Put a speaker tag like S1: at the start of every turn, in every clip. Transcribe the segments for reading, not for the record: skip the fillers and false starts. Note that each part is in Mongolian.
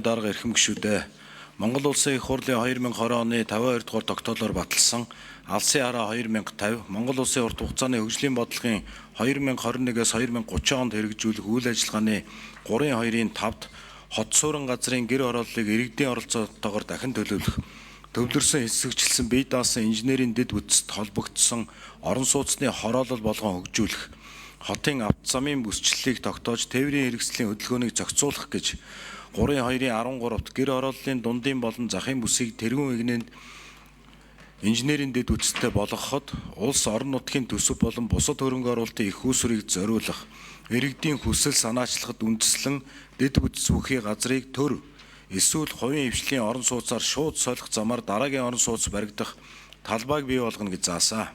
S1: Дарга эрхэм гишүүдээ, Монгол Улсын Их Хурлын 2020 оны 52 дугаар тогтоолоор баталсан Алсын хараа 2050 Монгол Улсын урт хугацааны хөгжлийн бодлогын 2021-ээс 2030 онд хэрэгжүүлэх үйл ажиллагааны 3-2-ын 5-д хот суурин газрын гэр хорооллыг иргэдийн оролцоотойгоор дахин төлөвлөх, төвлөрсөн хэсэгчлсэн бие даасан инженерийн дэд бүтцэд холбогдсон орон сууцны хороолол болгон хөгжүүлэх, хотын авто замын бүсчлэлийг тогтоож тээврийн хэрэгслийн хөдөлгөөнийг зохицуулах гэж 3-2-ын 13-т гэр хорооллын дундын болон захын бүсийг тэргуун эгнээнд инженерийн дэд бүтцтэй болгоход улс орон нутгийн төсөв болон бусад хөрөнгө оруулалтын их усрыг зориулах, иргэдийн хүсэл санаачлахад үндэслэн дэд бүтц бүхий газрыг төр эсвэл хувийн хвшлийн орон сууцаар шууд солих замаар дараагийн орон сууц баригдах талбайг бий болгоно гэж заасан.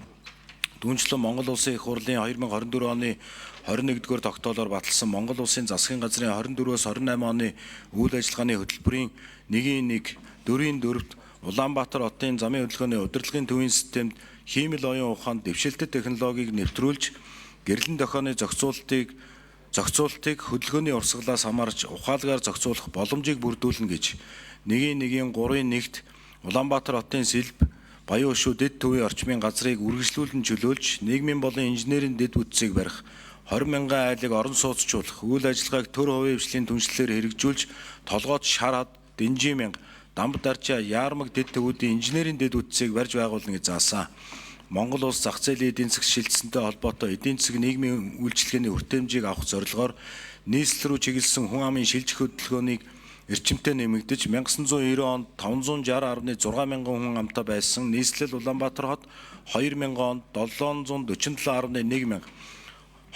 S1: Түүнчлэн Монгол Улсын Их Хурлын 2024 оны 21-р тогтоолоор баталсан Монгол Улсын засгийн газрын 24-өөс 28 оны үйл ажиллагааны хөтөлбөрийн 1-1 4-ийн 4-т Улаанбаатар хотын замын хөдөлгөөний удирдлагын төвийн системд хиймэл оюун ухаанд дэвшилтэт технологиг нэвтрүүлж гэрлэн дохионы зохицуултыг хөдөлгөөний урсгалаас хамаарч ухаалгаар зохицуулах боломжийг бүрдүүлнэ гэж 1-1-ийн 3-ын 1-т Улаанбаатар хотын сэлб Баян хөшөө дэд төвийн орчмын газрыг үргэлжлүүлэн чөлөөлж нийгмийн болон инженерийн дэд бүтцийг барих, 20 мянган айлыг орон сууцчуулах, үйл ажиллагааг төр хувийн хвшлийн түншлэлээр хэрэгжүүлж толгойд шар хад, дэнжийн мянга, дамб даржаа, яармаг дэд төвүүдийн инженерийн дэд бүтцийг барьж байгуулна гэж заасан. Монгол улс зах зээлийн эдийн засаг шилжсэнтэй холбоотой эдийн засаг нийгмийн үйлчилгээний хүртээмжийг авах зорилгоор нийслэл рүү чиглэсэн хүн амын шилжих хөдөлгөөнийг эрчимтэй нэмэгдэж 1990 онд 560.6 мянган хүн амтай байсан нийслэл Улаанбаатар хот 2000 онд 747.1 мянга,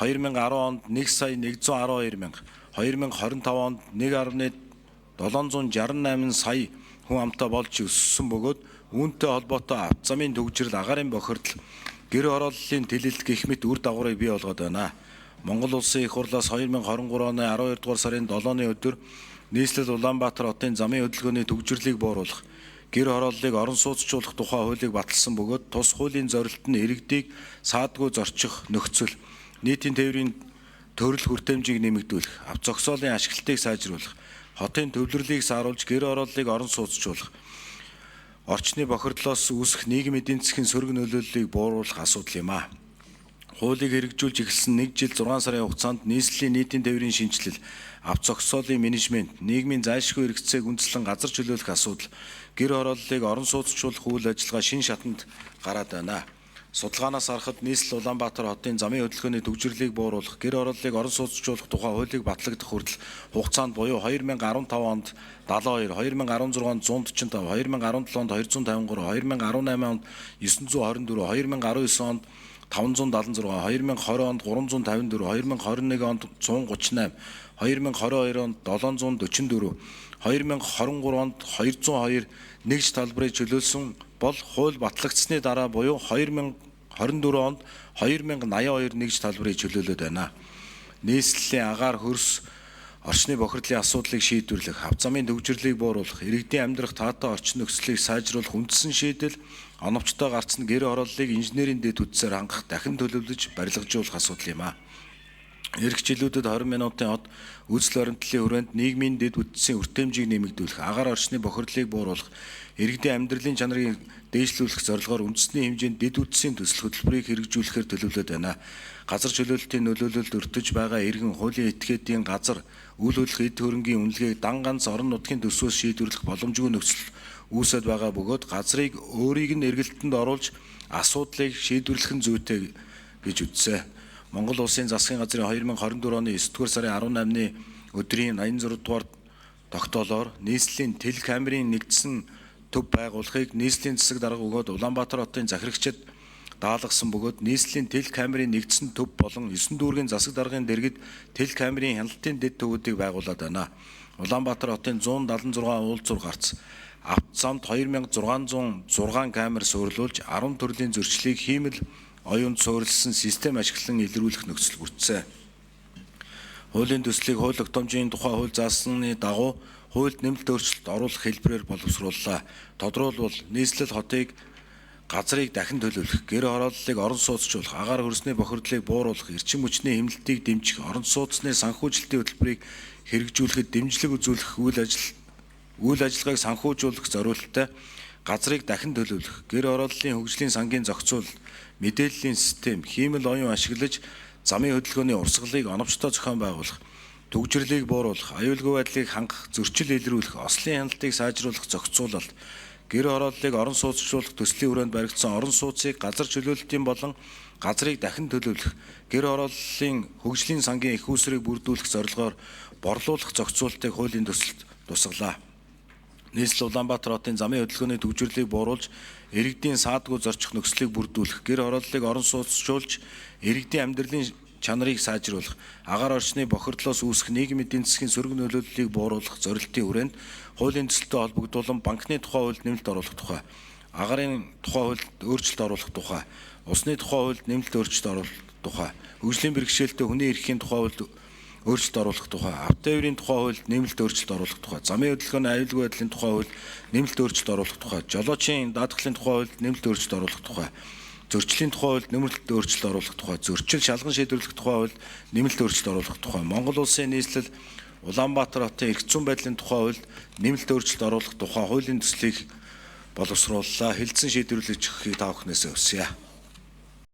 S1: 2010 онд 1 сая 112 мянга, 2025 онд 1.768 сая хүн амтай болж өссөн бөгөөд үүнтэй холбоотой авто замын түгжрэл, агаарын бохирдол, гэр хорооллын тэлэлт гэх мэт үр дагаврыг бий болгоод байна. Монгол Улсын Их Хурлаас 2023 оны 12 дугаар сарын 7-ны өдөр нийслэл Улаанбаатар хотын замын хөдөлгөөний түгжрлийг бууруулах, гэр хорооллыг орон сууцчуулах тухай хуулийг баталсан бөгөөд тус хуулийн зорилт нь иргэдийг саадгүй зорчих нөхцөл, нийтийн тээврийн төрөл хүртээмжийг нэмэгдүүлэх, авто зогсоолын ашиглалтыг сайжруулах, хотын төвлөрлийг сааруулж гэр хорооллыг орон сууцчуулах, орчны бохирдлоос үүсэх нийгмийн эдийн засгийн сөрөг нөлөөллийг бууруулах асуудал юм а. Хуулийг хэрэгжүүлж эхэлсэн 1 жил 6 сарын хугацаанд нийслэлийн нийтийн тээврийн шинэчлэл, авто зогсоолын менежмент, нийгмийн зайлшгүй хэрэгцээг үндэслэн газар чөлөөлөх асуудал, гэр хорооллыг орон сууцчуулах үйл ажиллагаа шин шатанд гараад байна. Судалгаанаас харахад нийслэл Улаанбаатар хотын замын хөдөлгөөний түгжрлийг бууруулах, гэр хорооллыг орон сууцчуулах тухай хуулийг батлагдах хүртэл хугацаанд буюу 2015 онд 72, 2016 онд 145, 2017 онд 253, 2018 онд 924, 2019 онд 576, 2020 онд 354, 2021 онд 138, 2022 онд 744, 2023 онд 202 нэгж талбарыг чөлөөлсөн бол хууль батлагдсаны дараа буюу 2024 онд 2082 нэгж талбарыг чөлөөлөд байна. Нийслэлийн агаар хөрс орчны бохирдлын асуудлыг шийдвэрлэх, авто замын төвжирлийг бууруулах, иргэдийн амьдрах таатай орчин нөхцөлийг сайжруулах үндсэн шийдэл оновчтой гарц нь гэр хорооллыг инженерийн дэд бүтцээр хангах, дахин төлөвлөж барилгажуулах асуудал юм а. Ирэх жилүүдэд 20 минутын хот үйлсэл баримтлалын хүрээнд нийгмийн дэд бүтцийн хүртээмжийг нэмэгдүүлэх, агаар орчны бохирдлыг бууруулах, иргэдийн амьдралын чанарыг дээшлүүлэх зорилгоор үндэсний хэмжээнд дэд бүтцийн төсөл хөтөлбөрийг хэрэгжүүлэхээр төлөвлөд байна. Газар чөлөөлтийн нөлөөлөлд өртөж байгаа иргэн хуулийн этгээдийн газар үл хөдлөх эд хөрөнгийн үнэлгээг дан ганц орон нутгийн төсвөөс шийдвэрлэх боломжгүй нөхцөл үүсээд байгаа бөгөөд газрыг өөрийг нь эргэлтэнд оруулж асуудлыг шийдвэрлэх нь зүйтэй гэж үзсэн. Монгол Улсын засгийн газрын 2024 оны 9-р сарын 18-ны өдрийн 86 дугаар тогтоолоор нийслэлийн телекамерын нэгдсэн төв байгуулахыг нийслэлийн засаг дарга өгөөд Улаанбаатар хотын захирагчид даалгасан бөгөөд нийслэлийн телекамерын нэгдсэн төв болон 9 дүүргийн засаг даргын дэргэд телекамерын хяналтын дэд төвүүдийг байгуулад байна. Улаанбаатар хотын 176 уулзуур гарц авто замд 2606 камер суйрлуулж 10 төрлийн зөрчлийг хиймэл оюунд суурилсан систем ашиглан илрүүлэх нөхцөл бүрдсэн. Хуулийн төслийг хууль тогтоомжийн тухай хууль заасны дагуу хуульд нэмэлт өөрчлөлт оруулах хэлбэрээр боловсрууллаа. Тодруулбал нийслэл хотыг газрыг дахин төлөвлөх, гэр хорооллыг орон сууцчуулах, агаар хөрсний бохирдлыг бууруулах, эрчим хүчний хэмнэлтийг дэмжих, орон сууцны санхүүжилтийн хөтөлбөрийг хэрэгжүүлэхэд дэмжлэг үзүүлэх үйл ажил үйл ажиллагааг санхүүжүүлэх зориулттай газрыг дахин төлөвлөх, гэр хорооллын хөгжлийн сангийн зохицуулалт, мэдээллийн систем, хиймэл оюун ашиглаж замын хөдөлгөөний урсгалыг оновчтой зохион байгуулах, түгжрлийг бууруулах, аюулгүй байдлыг хангах, зөрчил илрүүлэх, ослын хяналтыг сайжруулах зохицуулалт, гэр хорооллыг орон сууцчлуулах төслийн хүрээнд баригдсан орон сууцыг газар чөлөөлтийн болон газрыг дахин төлөвлөх, гэр хорооллын хөгжлийн сангийн эх үүсвэрийг бүрдүүлэх зорилгоор борлуулах зохицуултыг хуулийн төсөлд тусгалаа. Нийслэл Улаанбаатар хотын замын хөдөлгөөний түгжрэрлийг бууруулж, иргэдийн саадгүй зорчих нөхцөлийг бүрдүүлэх, гэр хорооллыг орон сууцчулж, иргэдийн амьдралын чанарыг сайжруулах, агаар орчны бохирдлоос үүсэх нийгмийн эдийн засгийн сөрөг нөлөөллийг бууруулах зорилтын хүрээнд хуулийн төсөлтөд холбогдуулан банкны тухай хуульд нэмэлт оруулах тухай, агарын тухай хуульд өөрчлөлт оруулах тухай, усны тухай хуульд нэмэлт өөрчлөлт оруулах тухай, хөгжлийн бэрхшээлтэй хүний эрхийн тухай хуульд өөрчлөлт оруулах тухай, автоэврийн тухай хуульд нэмэлт өөрчлөлт оруулах тухай, замын хөдөлгөөний аюулгүй байдлын тухай хуульд нэмэлт өөрчлөлт оруулах тухай, жолоочийн даатгалын тухай хуульд нэмэлт өөрчлөлт оруулах тухай, зөрчлийн тухай хуульд нэмэлт өөрчлөлт оруулах тухай, зөрчил шалган шийдвэрлэх тухай хуульд нэмэлт өөрчлөлт оруулах тухай, Монгол Улсын нийслэл Улаанбаатар хотын эрх зүйн байдлын тухай хуульд нэмэлт өөрчлөлт оруулах тухай хуулийн төслийг боловсрууллаа. Хэлэлцэн шийдвэрлэж өгөхийг та бүхнээс хүсье.